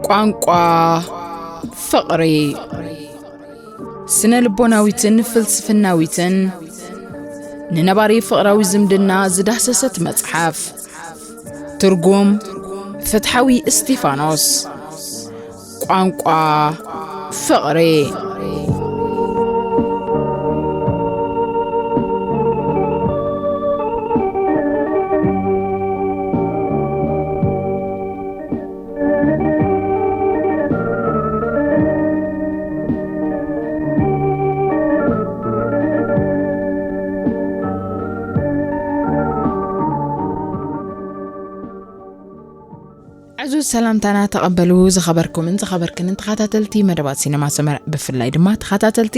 ቋንቋ ፍቕሪ። ስነ ልቦናዊትን ፍልስፍናዊትን ንነባሪ ፍቕራዊ ዝምድና ዝዳህሰሰት መጽሓፍ። ትርጉም ፍትሓዊ እስቲፋኖስ። ቋንቋ ፍቕሪ። ዕዙዝ ሰላምታና ተቐበሉ። ዝኸበርኩምን ዝኸበርክንን ተኸታተልቲ መደባት ሲነማ ሰመረ፣ ብፍላይ ድማ ተኸታተልቲ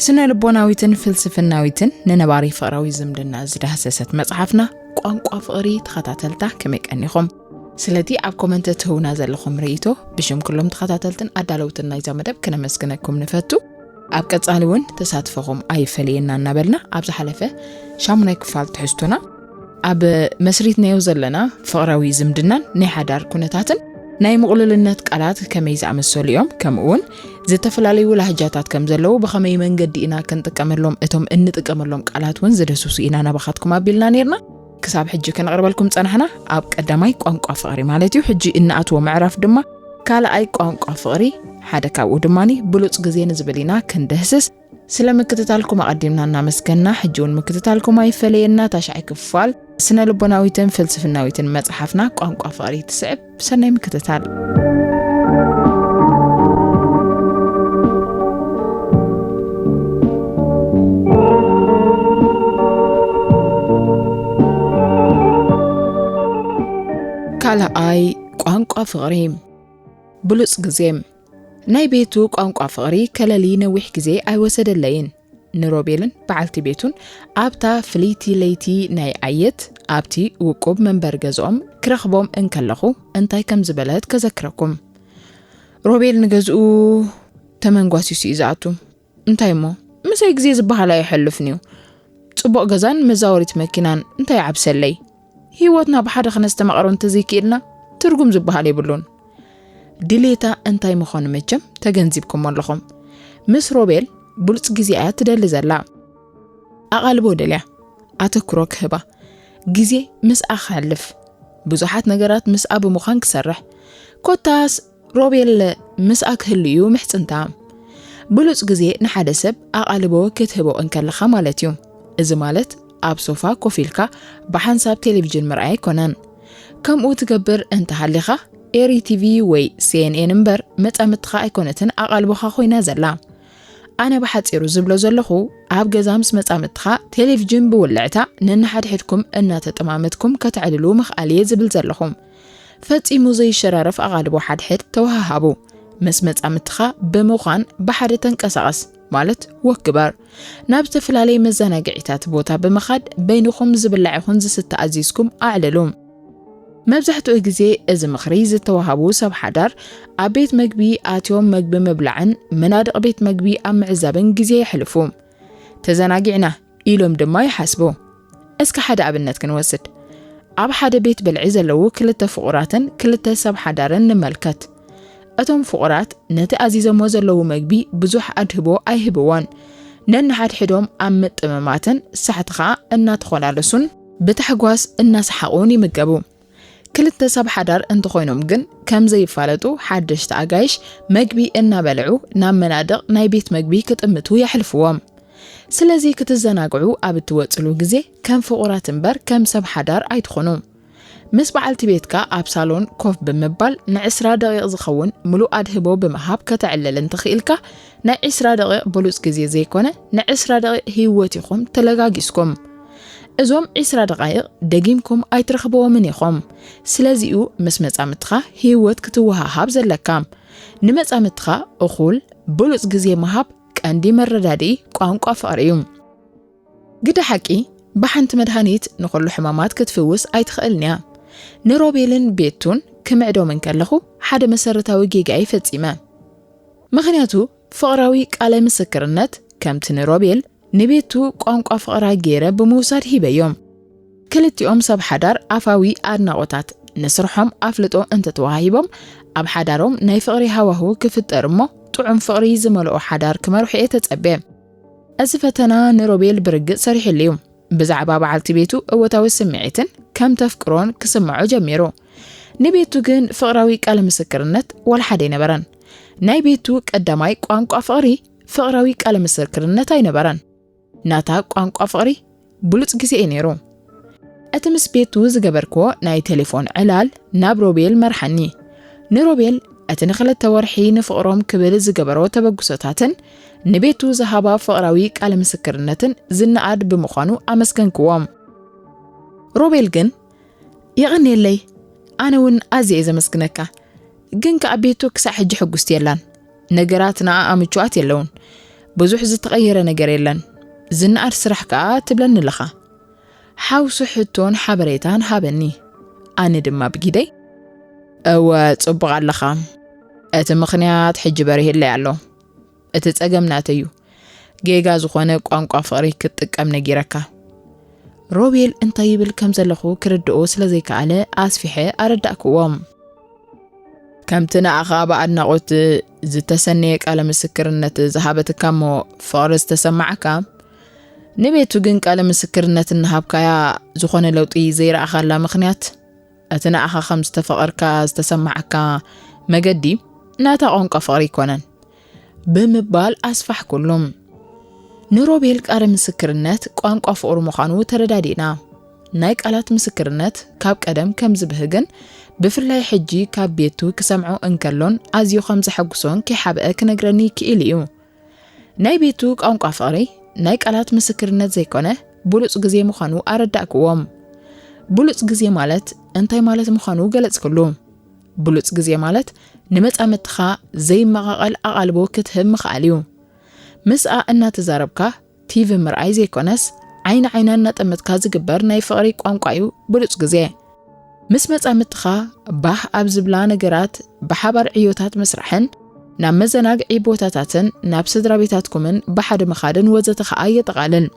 ስነ ልቦናዊትን ፍልስፍናዊትን ንነባሪ ፍቕራዊ ዝምድና ዝዳህሰሰት መጽሓፍና ቋንቋ ፍቕሪ ተኸታተልታ፣ ከመይ ቀኒኹም? ስለቲ ኣብ ኮመንት ትህቡና ዘለኹም ርእይቶ ብሽም ኩሎም ተኸታተልትን ኣዳለውትን ናይዛ መደብ ክነመስግነኩም ንፈቱ። ኣብ ቀጻሊ እውን ተሳትፎኹም ኣይፈለየና እናበልና፣ ኣብ ዝሓለፈ ሻሙናይ ክፋል ትሕዝቶና ኣብ መስሪትናዮ ዘለና ፍቕራዊ ዝምድናን ናይ ሓዳር ኩነታትን ናይ ምቕሉልነት ቃላት ከመይ ዝኣመሰሉ እዮም፣ ከምኡ እውን ዝተፈላለዩ ላህጃታት ከም ዘለዉ፣ ብኸመይ መንገዲ ኢና ክንጥቀመሎም፣ እቶም እንጥቀመሎም ቃላት እውን ዝደስሱ ኢና ናባኻትኩም ኣቢልና ነይርና። ክሳብ ሕጂ ከነቕርበልኩም ጸናሕና ኣብ ቀዳማይ ቋንቋ ፍቕሪ ማለት እዩ። ሕጂ እንኣትዎ ምዕራፍ ድማ ካልኣይ ቋንቋ ፍቕሪ፣ ሓደ ካብኡ ድማ ብሉጽ ግዜ ንዝብል ኢና ክንድህስስ። ስለ ምክትታልኩም ኣቐዲምና እናመስገንና፣ ሕጂ እውን ምክትታልኩም ኣይፈለየና። ታሽዓይ ክፋል ስነ ልቦናዊትን ፍልስፍናዊትን መጽሓፍና ቋንቋ ፍቕሪ ትስዕብ። ሰናይ ምክትታል። ካልኣይ ቋንቋ ፍቕሪ፣ ብሉጽ ግዜ። ናይ ቤቱ ቋንቋ ፍቕሪ ከለሊ ነዊሕ ግዜ ኣይወሰደለይን። ንሮቤልን በዓልቲ ቤቱን ኣብታ ፍልይቲ ለይቲ ናይ ኣየት፣ ኣብቲ ውቁብ መንበሪ ገዝኦም ክረኽቦም እንከለኹ እንታይ ከም ዝበለት ከዘክረኩም። ሮቤል ንገዝኡ ተመንጓሲሱ እዩ ዝኣቱ። እንታይ እሞ፣ ምሳይ ግዜ ዝበሃል ኣይሐልፍን እዩ። ጽቡቕ ገዛን መዛወሪት መኪናን እንታይ ይዓብሰለይ? ህይወትና ብሓደ ክነስተማቕሮ እንተዘይክኢልና ትርጉም ዝበሃል የብሉን። ድሌታ እንታይ ምዃኑ መቸም ተገንዚብኩሞ ኣለኹም። ምስ ሮቤል ብሉጽ ግዜ እያ ትደሊ ዘላ። ኣቓልቦ ደልያ፣ ኣተኩሮ ክህባ፣ ግዜ ምስኣ ክሕልፍ፣ ብዙሓት ነገራት ምስኣ ብምዃን ክሰርሕ፣ ኮታስ ሮቤል ምስኣ ክህሉ እዩ ምሕጽንታ። ብሉጽ ግዜ ንሓደ ሰብ ኣቓልቦ ክትህቦ እንከለኻ ማለት እዩ። እዚ ማለት ኣብ ሶፋ ኮፍ ኢልካ ብሓንሳብ ቴሌቪዥን ምርኣይ ኣይኮነን። ከምኡ ትገብር እንተሃሊኻ፣ ኤሪ ቲቪ ወይ ሲ ኤን ኤን እምበር መጻምድትኻ ኣይኮነትን ኣቓልቦኻ ኮይና ዘላ። ኣነ ብሓጺሩ ዝብሎ ዘለኹ፣ ኣብ ገዛ ምስ መጻምድትኻ ቴሌቪዥን ብውልዕታ ነንሓድሕድኩም እናተጠማመትኩም ከተዕልሉ ምኽኣል እየ ዝብል ዘለኹ። ፈጺሙ ዘይሸራረፍ ኣቓልቦ ሓድሕድ ተወሃሃቡ። ምስ መጻምድትኻ ብምዃን ብሓደ ተንቀሳቐስ፣ ማለት ወክ ግበር። ናብ ዝተፈላለየ መዘናግዒታት ቦታ ብምኻድ በይንኹም ዝብላዕ ይኹን ዝስተ ኣዚዝኩም ኣዕልሉ። መብዛሕትኡ ግዜ እዚ ምኽሪ ዝተዋህቡ ሰብ ሓዳር ኣብ ቤት መግቢ ኣትዮም መግቢ ምብላዕን መናድቕ ቤት መግቢ ኣብ ምዕዛብን ግዜ የሕልፉ። ተዘናጊዕና ኢሎም ድማ ይሓስቡ። እስከ ሓደ ኣብነት ክንወስድ። ኣብ ሓደ ቤት ብልዒ ዘለዉ ክልተ ፍቑራትን ክልተ ሰብ ሓዳርን ንመልከት። እቶም ፍቑራት ነቲ ኣዚዘሞ ዘለዉ መግቢ ብዙሕ ኣድህቦ ኣይህብዎን። ነንሓድሕዶም ኣብ ምጥምማትን ሳሕቲ ኸኣ እናተኾላለሱን ብታሕጓስ እናሰሓቑን ይምገቡ። ክልተ ሰብ ሓዳር እንተኾይኖም ግን ከም ዘይፋለጡ ሓደሽቲ ኣጋይሽ መግቢ እናበልዑ ናብ መናድቕ ናይ ቤት መግቢ ክጥምቱ የሕልፍዎም። ስለዚ ክትዘናግዑ ኣብ እትወጽሉ ግዜ ከም ፍቑራት እምበር ከም ሰብ ሓዳር ኣይትኹኑ። ምስ በዓልቲ ቤትካ ኣብ ሳሎን ኮፍ ብምባል ንዕስራ ደቂቕ ዝኸውን ምሉእ ኣድህቦ ብምሃብ ከተዕልል እንተኽኢልካ፣ ናይ ዕስራ ደቂቕ ብሉጽ ግዜ ዘይኮነ፣ ንዕስራ ደቂቕ ህይወት ኢኹም ተለጋጊስኩም። እዞም ዕስራ ደቓይቕ ደጊምኩም ኣይትረኽብዎምን ኢኹም። ስለዚ'ዩ ምስ መጻምድትኻ ህይወት ክትወሃሃብ ዘለካ። ንመጻምድትኻ እኹል ብሉጽ ግዜ ምሃብ ቀንዲ መረዳድኢ ቋንቋ ፍቕሪ እዩ። ግደ ሓቂ፣ ብሓንቲ መድሃኒት ንኹሉ ሕማማት ክትፍውስ ኣይትኽእልን እያ። ንሮቤልን ቤቱን ክምዕዶም እንከለኹ ሓደ መሰረታዊ ጌጋ እየ ፈጺመ። ምኽንያቱ ፍቕራዊ ቃለ ምስክርነት ከምቲ ንሮቤል ንቤቱ ቋንቋ ፍቕራ ገይረ ብምውሳድ ሂበዮም። ክልቲኦም ሰብ ሓዳር ኣፋዊ ኣድናቖታት ንስርሖም ኣፍልጦ እንተተዋሂቦም ኣብ ሓዳሮም ናይ ፍቕሪ ሃዋሁ ክፍጠር እሞ ጥዑም ፍቕሪ ዝመልኦ ሓዳር ክመርሑ እየ ተጸብየ። እዚ ፈተና ንሮቤል ብርግጽ ሰሪሕሉ እዩ። ብዛዕባ በዓልቲ ቤቱ እወታዊ ስምዒትን ከም ተፍቅሮን ክስምዖ ጀሚሩ። ንቤቱ ግን ፍቕራዊ ቃለ ምስክርነት ዋላ ሓደ ኣይነበረን። ናይ ቤቱ ቀዳማይ ቋንቋ ፍቕሪ ፍቕራዊ ቃለ ምስክርነት ኣይነበረን። ናታ ቋንቋ ፍቕሪ ብሉጽ ግዜ እዩ ነይሩ። እቲ ምስ ቤቱ ዝገበርክዎ ናይ ቴሌፎን ዕላል ናብ ሮቤል መርሓኒ። ንሮቤል እቲ ንክልተ ወርሒ ንፍቕሮም ክብል ዝገበሮ ተበግሶታትን ንቤቱ ዝሃባ ፍቕራዊ ቃለ ምስክርነትን ዝነኣድ ብምዃኑ ኣመስገንክዎም። ሮቤል ግን፣ "የቐንየለይ፣ ኣነ እውን ኣዝየ እየ ዘመስግነካ። ግን ከኣ ቤቱ ክሳዕ ሕጂ ሕጉስቲ የላን። ነገራት ንኣኣ ምቹኣት የለውን። ብዙሕ ዝተቐየረ ነገር የለን። ዝነኣድ ስራሕ ከኣ ትብለኒ ኣለኻ?" ሓውሱ ሕቶን ሓበሬታን ሃበኒ። ኣነ ድማ ብጊደይ፣ "እወ፣ ጽቡቕ ኣለኻ። እቲ ምኽንያት ሕጂ በሪህለይ ኣሎ። እቲ ጸገም ናተይ እዩ። ጌጋ ዝኾነ ቋንቋ ፍቕሪ ክትጥቀም ነጊረካ።" ሮቤል እንታይ ይብል ከም ዘለኹ ክርድኦ ስለ ዘይከኣለ ኣስፊሐ ኣረዳእክዎ። "ከምቲ ንኣኻ ብኣድናቖት ዝተሰነየ ቃለ ምስክርነት ዝሃበትካ እሞ ፍቕሪ ዝተሰማዓካ፣ ንቤቱ ግን ቃለ ምስክርነት እናሃብካያ ዝኾነ ለውጢ ዘይረኣኻላ ምኽንያት፣ እቲ ንኣኻ ከም ዝተፈቐርካ ዝተሰማዓካ መገዲ ናታ ቋንቋ ፍቕሪ ኣይኮነን" ብምባል ኣስፋሕኩሉ። ንሮቤል ቃለ ምስክርነት ቋንቋ ፍቕሪ ምዃኑ ተረዳዲእና። ናይ ቃላት ምስክርነት ካብ ቀደም ከም ዝብህግን ብፍላይ ሕጂ ካብ ቤቱ ክሰምዖ እንከሎን ኣዝዩ ከም ዘሐጉሶን ከይሓብአ ክነግረኒ ክኢሉ እዩ። ናይ ቤቱ ቋንቋ ፍቕሪ ናይ ቃላት ምስክርነት ዘይኮነ ብሉጽ ግዜ ምዃኑ ኣረዳእክዎም። ብሉጽ ግዜ ማለት እንታይ ማለት ምዃኑ ገለጽክሉ። ብሉጽ ግዜ ማለት ንመጻምድትኻ ዘይመቓቐል ኣቓልቦ ክትህብ ምኽኣል እዩ። ምስኣ እናተዛረብካ ቲቪ ምርኣይ ዘይኮነስ ዓይኒ ዓይና እናጠመትካ ዝግበር ናይ ፍቕሪ ቋንቋ እዩ ብሉጽ ግዜ። ምስ መጻምድትኻ ባህ ኣብ ዝብላ ነገራት ብሓባር ዕዮታት ምስራሕን ናብ መዘናግዒ ቦታታትን ናብ ስድራ ቤታትኩምን ብሓደ ምኻድን ወዘተ ኸኣ የጠቓልል።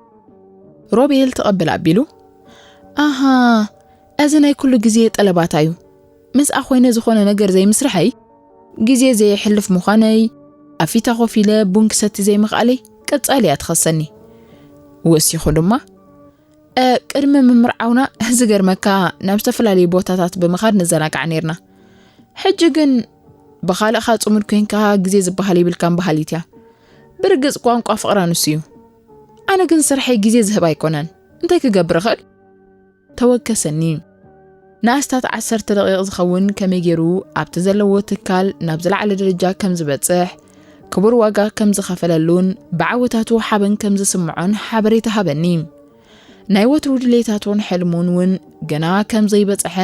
ሮቤል ተቐብል ኣቢሉ፣ "ኣሃ፣ እዚ ናይ ኩሉ ግዜ ጠለባታ እዩ። ምስኣ ኮይነ ዝኾነ ነገር ዘይምስርሐይ፣ ግዜ ዘየሕልፍ ምዃነይ፣ ኣብ ፊታ ኮፍ ኢለ ቡን ክሰቲ ዘይምኽኣለይ ቀጻሊ እያ ትኸሰኒ።" ወሲኹ ድማ፣ "እ፣ ቅድሚ ምምርዓውና፣ ዝገርመካ፣ ናብ ዝተፈላለዩ ቦታታት ብምኻድ ንዘናጋዕ ነይርና። ሕጂ ግን ብኻልእኻ ጽሙድ ኮይንካ ግዜ ዝበሃል ይብልካን በሃሊት እያ። ብርግጽ ቋንቋ ፍቕራ ንሱ እዩ። ኣነ ግን ስርሐይ ግዜ ዝህብ ኣይኮነን። እንታይ ክገብር እኽእል?" ተወከሰኒ። ንኣስታት ዓሰርተ ደቂቕ ዝኸውን ከመይ ገይሩ ኣብቲ ዘለዎ ትካል ናብ ዝለዓለ ደረጃ ከም ዝበጽሕ፣ ክቡር ዋጋ ከም ዝኸፈለሉን ብዓወታቱ ሓበን ከም ዝስምዖን ሓበሬታ ሃበኒ። ናይ ወትሩ ድሌታቱን ሕልሙን እውን ገና ከም ዘይበጽሐ፣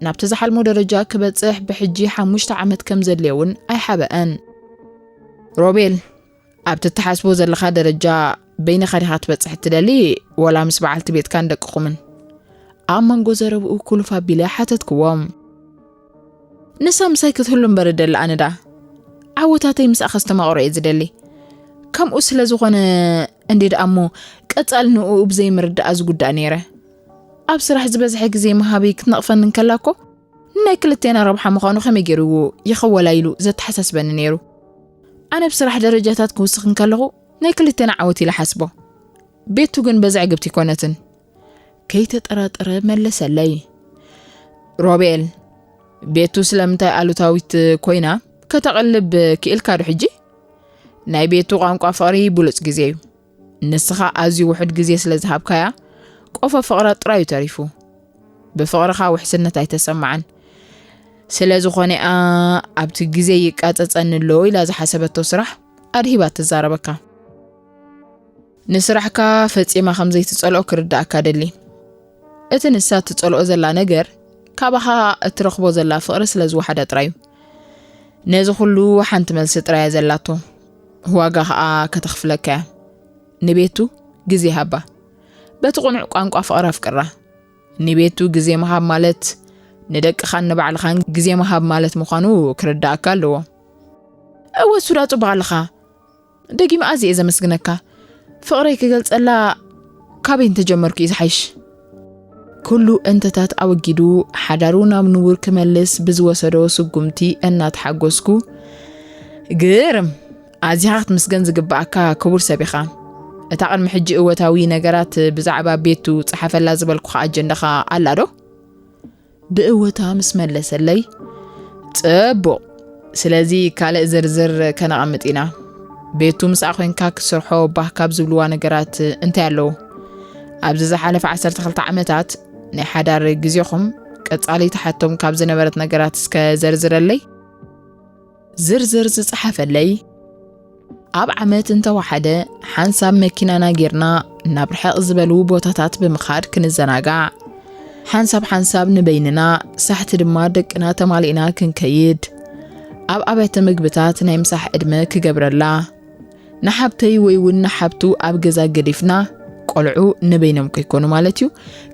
ናብቲ ዝሓልሞ ደረጃ ክበጽሕ ብሕጂ ሓሙሽተ ዓመት ከም ዘድልዮ እውን ኣይሓበአን። "ሮቤል፣ ኣብቲ እትሓስቦ ዘለኻ ደረጃ በይንኻ ዲኻ ትበጽሕ እትደሊ፣ ወላ ምስ በዓልቲ ቤትካን ደቅኹምን?" ኣብ መንጎ ዘረብኡ ኩልፍ ኣቢለ ሓተትክዎም። "ንሳ ምሳይ ክትህሉ እምበር እደሊ፣ ኣነ ደኣ ዓወታተይ ምስኣ ከስተማቕሮ እየ ዝደሊ። ከምኡ ስለ ዝኾነ እንዴ ደኣ እሞ ቀጻሊ ንዕኡ ብዘይምርዳኣ ዝጉዳእ ነይረ። ኣብ ስራሕ ዝበዝሐ ግዜ ምሃበይ ክትነቕፈኒ እንከላ እኮ፣ ንናይ ክልቴና ረብሓ ምዃኑ ከመይ ገይሩ ይኸወላ ኢሉ ዘተሓሳስበኒ ነይሩ። ኣነ ብስራሕ ደረጃታት ክውስኽ እንከለኹ ናይ ክልቴና ዓወት ኢለ ሓስቦ። ቤቱ ግን በዚ ዕግብቲ ኣይኮነትን።" ከይተጠራጠረ መለሰለይ። "ሮቤል፣ ቤቱ ስለምንታይ ኣሉታዊት ኮይና ከተቕልብ ክኢልካ ዶ ሕጂ? ናይ ቤቱ ቋንቋ ፍቕሪ ብሉጽ ግዜ እዩ። ንስኻ ኣዝዩ ውሑድ ግዜ ስለ ዝሃብካያ፣ ቆፎ ፍቕራ ጥራይ እዩ ተሪፉ። ብፍቕርኻ ውሕስነት ኣይተሰምዓን። ስለ ዝኾነ እያ ኣብቲ ግዜ ይቃጸጸኒ ኣሎ ኢላ ዝሓሰበቶ ስራሕ ኣድሂባ ትዛረበካ። ንስራሕካ ፈጺማ ከም ዘይትጸልኦ ክርዳእካ ደሊ። እቲ ንሳ ትጸልኦ ዘላ ነገር፣ ካባኻ እትረኽቦ ዘላ ፍቕሪ ስለ ዝወሓዳ ጥራይ እዩ። ነዚ ኩሉ ሓንቲ መልሲ ጥራይ እያ ዘላቶ። ዋጋ ኸኣ ከተኽፍለካ እያ። ንቤቱ ግዜ ሃባ። በቲ ቅኑዕ ቋንቋ ፍቕሪ ኣፍቅራ። ንቤቱ ግዜ ምሃብ ማለት፣ ንደቅኻን ንባዕልኻን ግዜ ምሃብ ማለት ምዃኑ ክርዳእካ ኣለዎ። እወ፣ ሱዳ፣ ጽቡቕ ኣለኻ። ደጊመ ኣዝየ እየ ዘመስግነካ። ፍቕረይ ክገልጸላ ካበይ እንተጀመርኩ እዩ ዝሓይሽ? ኩሉ እንተታት ኣወጊዱ ሓዳሩ ናብ ንቡር ክመልስ ብዝወሰዶ ስጉምቲ እናተሓጎስኩ፣ ግርም! ኣዚኻ ክትምስገን ዝግብኣካ ክቡር ሰብ ኢኻ። እታ ቅድሚ ሕጂ እወታዊ ነገራት ብዛዕባ ቤቱ ጸሓፈላ ዝበልኩኻ ኣጀንዳኻ ኣላ ዶ? ብእወታ ምስ መለሰለይ፣ ጽቡቕ፣ ስለዚ ካልእ ዝርዝር ከነቐምጥ ኢና። ቤቱ ምስኣ ኮይንካ ክትሰርሖ ባህ ካብ ዝብልዋ ነገራት እንታይ ኣለዉ? ኣብዚ ዝሓለፈ ዓሰርተ ክልተ ዓመታት ናይ ሓዳር ግዜኹም ቀጻሊ ትሓቶም ካብ ዝነበረት ነገራት እስከ ዘርዝረለይ። ዝርዝር ዝጸሓፈለይ፣ ኣብ ዓመት እንተወሓደ ሓንሳብ መኪናና ጌርና ናብ ርሕቕ ዝበሉ ቦታታት ብምኻድ ክንዘናጋዕ፣ ሓንሳብ ሓንሳብ ንበይንና፣ ሳሕቲ ድማ ደቅና ተማሊእና ክንከይድ፣ ኣብ ኣብያተ ምግብታት ናይ ምሳሕ ዕድመ ክገብረላ፣ ንሓብተይ ወይ እውን ንሓብቱ ኣብ ገዛ ገዲፍና፣ ቆልዑ ንበይኖም ከይኮኑ ማለት እዩ፣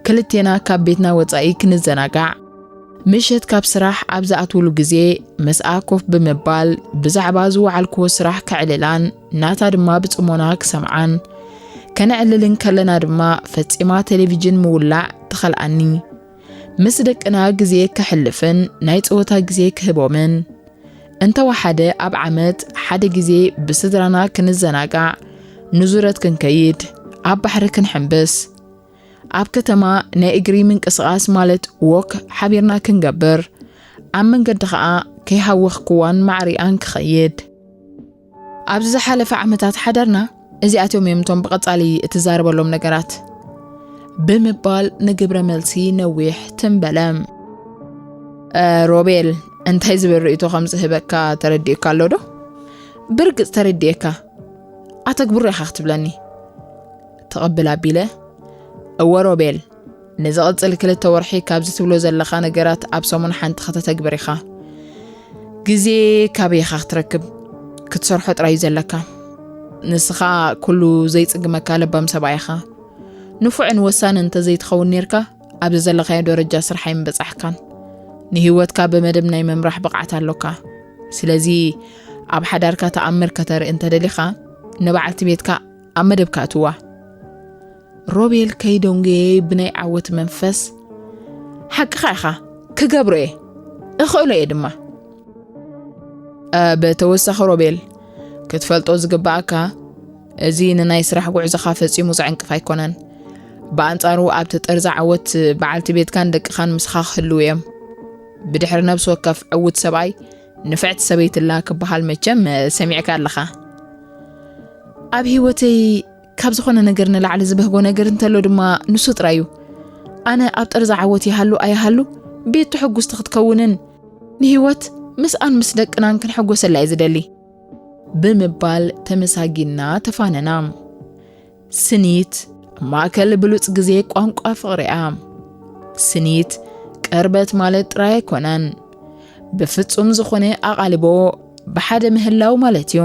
ክልቴና ካብ ቤትና ወጻኢ ክንዘናጋዕ፣ ምሸት ካብ ስራሕ ኣብ ዝኣትውሉ ግዜ ምስኣ ኮፍ ብምባል ብዛዕባ ዝወዓልክዎ ስራሕ ከዕልላን ናታ ድማ ብጽሞና ክሰምዓን፣ ከነዕልል እንከለና ድማ ፈጺማ ቴሌቪዥን ምውላዕ ትኸልኣኒ። ምስ ደቅና ግዜ ከሕልፍን ናይ ጸወታ ግዜ ክህቦምን። እንተወሓደ ኣብ ዓመት ሓደ ግዜ ብስድራና ክንዘናጋዕ፣ ንዙረት ክንከይድ፣ ኣብ ባሕሪ ክንሕምብስ፣ ኣብ ከተማ ናይ እግሪ ምንቅስቓስ ማለት ዎክ ሓቢርና ክንገብር፣ ኣብ መንገዲ ኸኣ ከይሃወኽክዋን ማዕሪኣን ክኸይድ። ኣብዚ ዝሓለፈ ዓመታት ሓዳርና እዚኣቶም እዮም እቶም ብቐጻሊ እትዛረበሎም ነገራት ብምባል ንግብረ መልሲ ነዊሕ ትም በለ። እ፣ ሮቤል፣ እንታይ ዝብል ርእይቶ ከም ዝህበካ ተረዲኡካ ኣሎ ዶ? ብርግጽ ተረዲኤካ። ኣተግብሮ ኢኻ ክትብለኒ። ትቕብል ኣቢለ፣ እወ ሮቤል፣ ንዝቕጽል ክልተ ወርሒ ካብዚ ትብሎ ዘለኻ ነገራት ኣብ ሰሙን ሓንቲ ከተተግብር ኢኻ። ግዜ ካበይ ኢኻ ክትረክብ? ክትሰርሖ ጥራይ እዩ ዘለካ። ንስኻ ኩሉ ዘይጽግመካ ለባም ሰብኣይ ኢኻ። ንፉዕን ወሳንን እንተዘይትኸውን ኔርካ፣ ኣብዚ ዘለኻዮ ደረጃ ስራሕ ኣይምበጻሕካን። ንህይወትካ ብመደብ ናይ ምምራሕ ብቕዓት ኣሎካ። ስለዚ፣ ኣብ ሓዳርካ ተኣምር ከተርኢ እንተደሊኻ፣ ንበዓልቲ ቤትካ ኣብ መደብካ እትዋ። ሮቤል ከይደንጎየ ብናይ ዓወት መንፈስ፣ ሓቅኻ ኢኻ፣ ክገብሮ እየ፣ እኽእሎ እየ ድማ። እ፣ ብተወሳኺ ሮቤል፣ ክትፈልጦ ዝግብኣካ፣ እዚ ንናይ ስራሕ ጉዕዞኻ ፈጺሙ ዘዕንቅፍ ኣይኮነን። ብኣንጻሩ ኣብቲ ጠርዚ ዓወት በዓልቲ ቤትካን ደቅኻን ምሳኻ ክህልዉ እዮም። ብድሕሪ ነብሲ ወከፍ ዕዉት ሰብኣይ ንፍዕቲ ሰበይትላ ክበሃል መቸም ሰሚዕካ ኣለኻ። ኣብ ህይወተይ ካብ ዝኾነ ነገር ንላዕሊ ዝበህጎ ነገር እንተሎ ድማ ንሱ ጥራይ እዩ። ኣነ ኣብ ጠርዚ ዓወት ይሃሉ ኣይሃሉ ቤቱ ሕጉስቲ ክትከውንን ንህይወት ምስኣን ምስ ደቅናን ክንሕጎሰላ እየ ዝደሊ። ብምባል ተመሳጊና ተፋነና። ስኒት ማእከል ብሉጽ ግዜ ቋንቋ ፍቕሪ እያ። ስኒት ቀርበት ማለት ጥራይ ኣይኮነን፣ ብፍጹም ዝኾነ ኣቓልቦ ብሓደ ምህላው ማለት እዩ።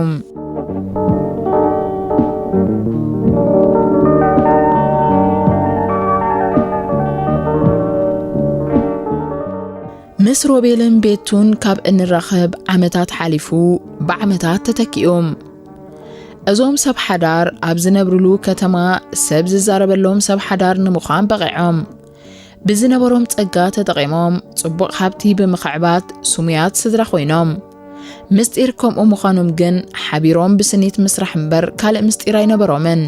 ምስ ሮቤልን ቤቱን ካብ እንራኸብ ዓመታት ሓሊፉ፣ ብዓመታት ተተኪኡ። እዞም ሰብ ሓዳር ኣብ ዝነብርሉ ከተማ ሰብ ዝዛረበሎም ሰብ ሓዳር ንምዃን በቒዖም። ብዝነበሮም ጸጋ ተጠቒሞም ጽቡቕ ሃብቲ ብምኽዕባት ስሙያት ስድራ ኮይኖም። ምስጢር ከምኡ ምዃኖም ግን ሓቢሮም ብስኒት ምስራሕ እምበር ካልእ ምስጢር ኣይነበሮምን።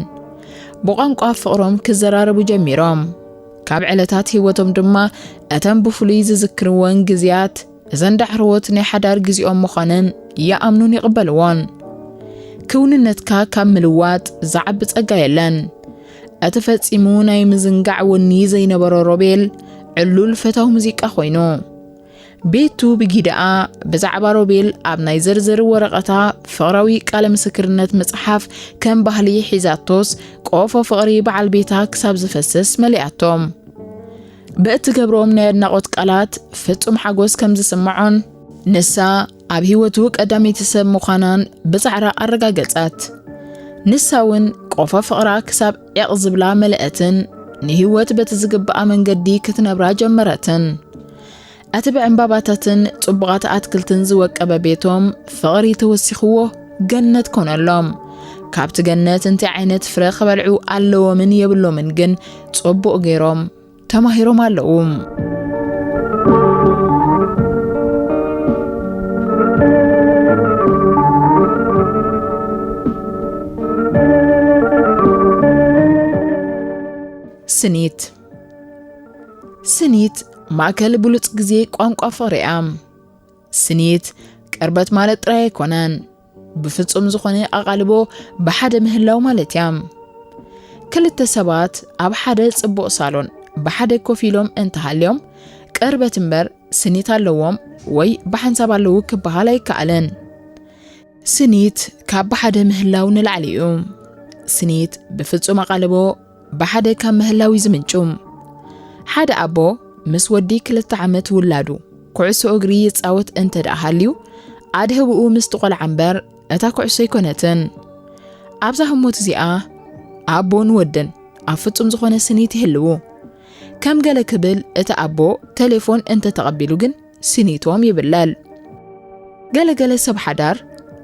ብቋንቋ ፍቕሮም ክዘራረቡ ጀሚሮም። ካብ ዕለታት ህይወቶም ድማ እተን ብፍሉይ ዝዝክርወን ግዜያት እዘን ዳሕረዎት ናይ ሓዳር ግዜኦም ምዃነን ይኣምኑን ይቕበልዎን። ክውንነትካ ካብ ምልዋጥ ዝዓቢ ጸጋ የለን። እቲ ፈጺሙ ናይ ምዝንጋዕ ወኒ ዘይነበሮ ሮቤል ዕሉል ፈታዊ ሙዚቃ ኮይኑ። ቤቱ ብጊደኣ ብዛዕባ ሮቤል ኣብ ናይ ዝርዝር ወረቐታ ፍቕራዊ ቃለ ምስክርነት ምጽሓፍ ከም ባህሊ ሒዛቶስ ቆፎ ፍቕሪ በዓል ቤታ ክሳብ ዝፈስስ መሊኣቶ። ብእትገብሮም ናይ ኣድናቖት ቃላት ፍጹም ሓጎስ ከም ዝስምዖን ንሳ ኣብ ህይወቱ ቀዳመይቲ ሰብ ምዃናን ብጻዕራ ኣረጋገጸት። ንሳ እውን ቆፎ ፍቕራ ክሳብ ዒቕ ዝብላ መለአትን ንህይወት በቲ ዝግብኣ መንገዲ ክትነብራ ጀመረትን። እቲ ብዕምባባታትን ጽቡቓት ኣትክልትን ዝወቀበ ቤቶም ፍቕሪ ተወሲኽዎ ገነት ኮነሎም። ካብቲ ገነት እንታይ ዓይነት ፍረ ክበልዑ ኣለዎምን የብሎምን ግን ጽቡቕ ገይሮም ተማሂሮም ኣለዉ። ስኒት። ስኒት ማእከል ብሉጽ ግዜ ቋንቋ ፍቕሪ እያ። ስኒት ቅርበት ማለት ጥራይ ኣይኮነን፣ ብፍጹም ዝኾነ ኣቓልቦ ብሓደ ምህላው ማለት እያ። ክልተ ሰባት ኣብ ሓደ ጽቡቕ ሳሎን ብሓደ ኮፍ ኢሎም እንተሃልዮም፣ ቅርበት እምበር ስኒት ኣለዎም ወይ ብሓንሳብ ኣለዉ ክበሃል ኣይከኣልን። ስኒት ካብ ብሓደ ምህላው ንላዕሊ እዩ። ስኒት ብፍጹም ኣቓልቦ ብሓደ ካብ ምህላው እዩ ዝምንጩ። ሓደ ኣቦ ምስ ወዲ ክልተ ዓመት ውላዱ ኩዕሶ እግሪ ይጻወት እንተ ደኣ ሃልዩ፣ ኣድህብኡ ምስቲ ቆልዓ እምበር እታ ኩዕሶ ኣይኮነትን። ኣብዛ ህሞት እዚኣ ኣቦን ወድን ኣብ ፍጹም ዝኾነ ስኒት ይህልዉ። ከም ገለ ክብል እቲ ኣቦ ቴሌፎን እንተ ተቐቢሉ ግን ስኒቶም ይብለል። ገለገለ ሰብ ሓዳር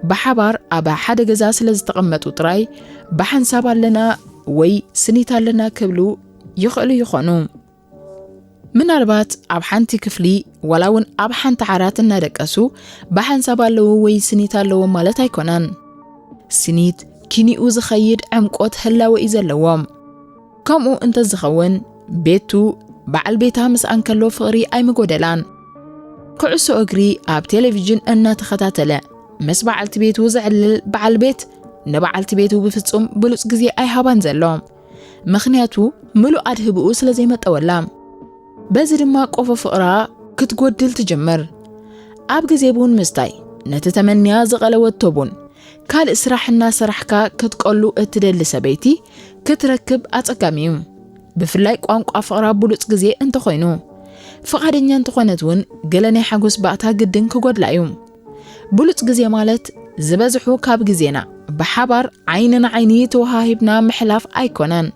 ብሓባር ኣብ ሓደ ገዛ ስለ ዝተቐመጡ ጥራይ ብሓንሳብ ኣለና ወይ ስኒት ኣለና ክብሉ ይኽእሉ ይኾኑ። ምናልባት ኣብ ሓንቲ ክፍሊ ዋላ እውን ኣብ ሓንቲ ዓራት እናደቀሱ ብሓንሳብ ኣለዉ ወይ ስኒት ኣለዎም ማለት ኣይኮነን። ስኒት ኪኒኡ ዝኸይድ ዕምቆት ህላወ እዩ ዘለዎም። ከምኡ እንተዝኸውን ቤቱ በዓል ቤታ ምስኣ እንከሎ ፍቕሪ ኣይምጎደላን። ኩዕሶ እግሪ ኣብ ቴሌቪዥን እናተኸታተለ ምስ በዓልቲ ቤቱ ዘዕልል በዓል ቤት ንበዓልቲ ቤቱ ብፍጹም ብሉጽ ግዜ ኣይሃባን ዘሎ። ምኽንያቱ ምሉእ ኣድህብኡ ስለ ዘይመጠወላ። በዚ ድማ ቆፎ ፍቕራ ክትጎድል ትጅምር። ኣብ ግዜ ቡን ምስታይ ነቲ ተመንያ ዝቐለወቶ ቡን ካልእ ስራሕ እናሰራሕካ ክትቀሉ እትደሊ ሰበይቲ ክትረክብ ኣጸጋሚ እዩ። ብፍላይ ቋንቋ ፍቕራ ብሉጽ ግዜ እንተኾይኑ። ፍቓደኛ እንተኾነት እውን ገለ ናይ ሓጎስ ባእታ ግድን ክጎድላ እዩ። ብሉጽ ግዜ ማለት ዝበዝሑ ካብ ግዜና ብሓባር ዓይኒ ንዓይኒ ተወሃሂብና ምሕላፍ ኣይኮነን።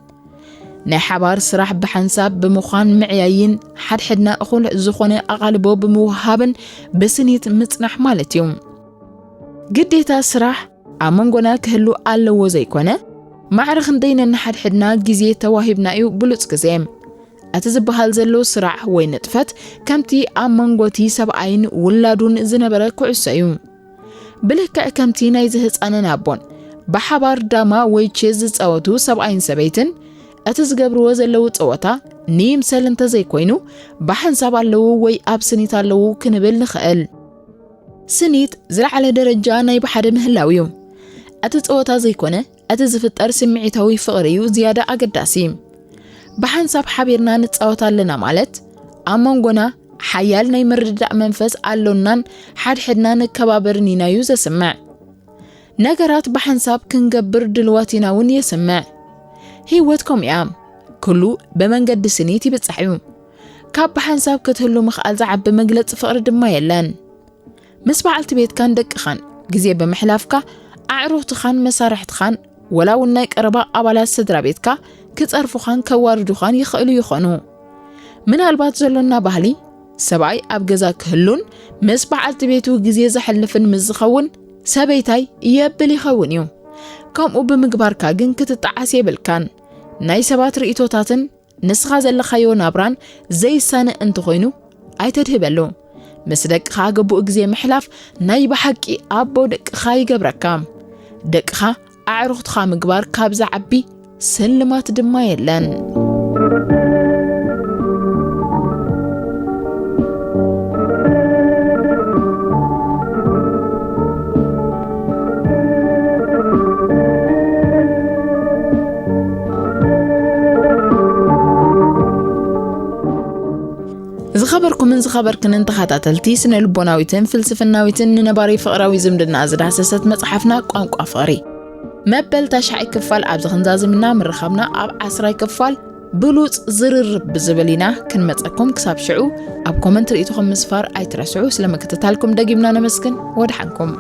ናይ ሓባር ስራሕ ብሓንሳብ ብምዃን ምዕያይን ሓድሕድና እኹል ዝኾነ ኣቓልቦ ብምውሃብን ብስኒት ምጽናሕ ማለት እዩ። ግዴታ ስራሕ ኣብ መንጎና ክህሉ ኣለዎ ዘይኮነ፣ ማዕረ ክንደይ ነንሓድሕድና ግዜ ተዋሂብና እዩ ብሉጽ ግዜ። እቲ ዝበሃል ዘሎ ስራሕ ወይ ንጥፈት ከምቲ ኣብ መንጎቲ ሰብኣይን ውላዱን ዝነበረ ኩዕሶ እዩ። ብልክዕ ከምቲ ናይዚ ህጻንን ኣቦን ብሓባር ዳማ ወይ ቼዝ ዝጻወቱ ሰብኣይን ሰበይትን፣ እቲ ዝገብርዎ ዘለዉ ጸወታ ንይምሰል እንተዘይኮይኑ፣ ብሓንሳብ ኣለዉ ወይ ኣብ ስኒት ኣለዉ ክንብል ንኽእል። ስኒት ዝለዓለ ደረጃ ናይ ብሓደ ምህላው እዩ። እቲ ጸወታ ዘይኮነ፣ እቲ ዝፍጠር ስምዒታዊ ፍቕሪ እዩ ዝያዳ ኣገዳሲ። ብሓንሳብ ሓቢርና ንጻወት ኣለና ማለት፣ ኣብ መንጎና ሓያል ናይ ምርድዳእ መንፈስ ኣሎናን ሓድሕድና ንከባበርን ኢና እዩ ዘስምዕ። ነገራት ብሓንሳብ ክንገብር ድልዋት ኢና እውን የስምዕ። ህይወት ከምኡ እያ። ኩሉ ብመንገዲ ስኒት ይብጻሕ እዩ። ካብ ብሓንሳብ ክትህሉ ምኽኣል ዝዓቢ መግለጺ ፍቕሪ ድማ የለን። ምስ በዓልቲ ቤትካን ደቅኻን ግዜ ብምሕላፍካ፣ ኣዕሩኽትኻን መሳርሕትኻን፣ ወላ እውን ናይ ቀረባ ኣባላት ስድራ ቤትካ ክጸርፉኻን ከዋርዱኻን ይኽእሉ ይኾኑ። ምናልባት ዘሎና ባህሊ፣ ሰብኣይ ኣብ ገዛ ክህሉን ምስ በዓልቲ ቤቱ ግዜ ዘሕልፍን ምስ ዝኸውን፣ ሰበይታይ የብል ይኸውን እዩ። ከምኡ ብምግባርካ ግን ክትጠዓስ የብልካን። ናይ ሰባት ርእይቶታትን ንስኻ ዘለኻዮ ናብራን ዘይሳነ እንተኾይኑ ኣይተድህበሉ። ምስ ደቅኻ ግቡእ ግዜ ምሕላፍ ናይ ብሓቂ ኣቦ ደቅኻ ይገብረካ። ደቅኻ ኣዕሩኽትኻ ምግባር ካብ ዝዓቢ ስልማት ድማ የለን። ዝኸበርኩምን ዝኸበርክንን ተኸታተልቲ ስነ ልቦናዊትን ፍልስፍናዊትን ንነባሪ ፍቕራዊ ዝምድና ዝዳሰሰት መጽሓፍና ቋንቋ ፍቕሪ መበል ታሽዓይ ክፋል ኣብዚ ክንዛዝምና ምርኻብና ኣብ ዓስራይ ክፋል ብሉጽ ዝርርብ ብዝብል ኢና ክንመጸኩም። ክሳብ ሽዑ ኣብ ኮመንት ርእይቶኹም ምስፋር ኣይትረስዑ። ስለ ምክትታልኩም ደጊምና ነመስግን። ወድሓንኩም።